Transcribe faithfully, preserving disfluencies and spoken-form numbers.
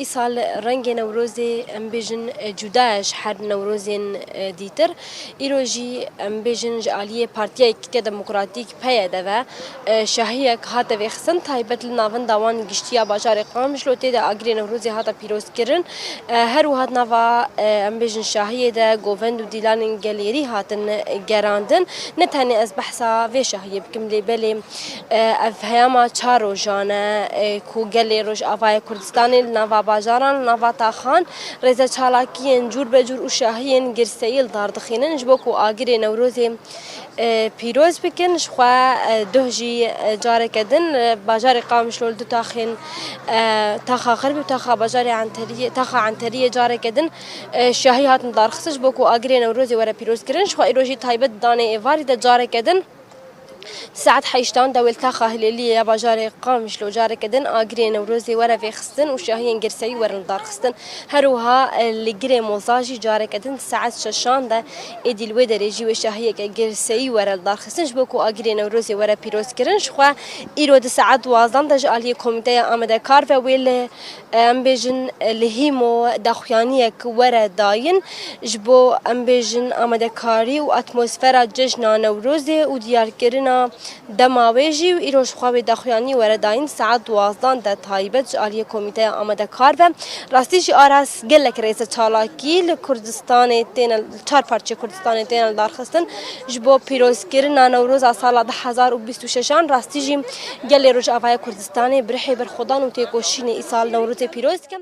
Îsal rengê Newrozê, em bêjin, e, cuda ye ji her Newrozên, e, dîtir. Îro jî, em bêjin, ji aliyê Partiya Yekîtiya Demokratîk, P Y D ve, e, şahiyek hate vêxistin, taybet li navenda wan giştiya bajarê Qamişlo, tê de agirê Newrozê hate pîrozkirin. E, her wiha di nava, e, em bêjin, şahiyê de govend û dîlanên gelêrî hatin gerandin. Ne tenê ez behsa vê şahiyê bikim, lê belê, e, ev heyama çar rojan e, e, ku gelê Rojavayê Kurdistanê li nava bajaran, li nava taxan, rêzeçalakiyên cûr be cûr û şahiyên girseyî li dar dixînin, ji bo ku agirê Newrozê, e, pîroz bikin. Ji xwe, e, duh jî, e, careke din, e, bajarê Qamişlo li du taxên, e, taxa Xerbî û taxa bajarê Enteriyê, taxa Enteriyê careke din, e, şahî hatin darxistin, ji bo ku agirê Newrozê were pîrozkirin. Ji xwe îro jî taybet danê êvarî de careke din saet heştan de wê li taxa Hilêliyê ya bajarê Qamişlo careke din agirê Newrozê were vêxistin û şahiyên girseyî werin li darxistin. Her wiha, e, li Girê Moza jî careke din saet şeşan de êdî li wê derê jî wê şahiyeke girseyî were li darxistin, ji bo ku agirê Newrozê were pîrozkirin. Ji xwe îro di saet duwazdan de ji aliyê Komîteya Amadekar ve wê li, em bêjin, li Hîmo daxuyaniyek were dayîn, ji bo, em bêjin, amadekarî û atmosfera cejna Newrozê û diyarkirina dema wê jî û îro ji xwe wê daxuyanî were dayîn saet duwazdan de taybet ji aliyê Komîteya Amadekar ve. Rastî jî Aras gelek rêzeçalakî li Kurdistanê têne, li çar parçeyê Kurdistanê têne lidarxistin. Ji bo pîrozkirina Newroza sala du hezar û bîst û şeşan rastî jî gelê Rojavayê Kurdistanê bi rihê berxwedan û têkoşînê îsal Newrozê pîroz dikin.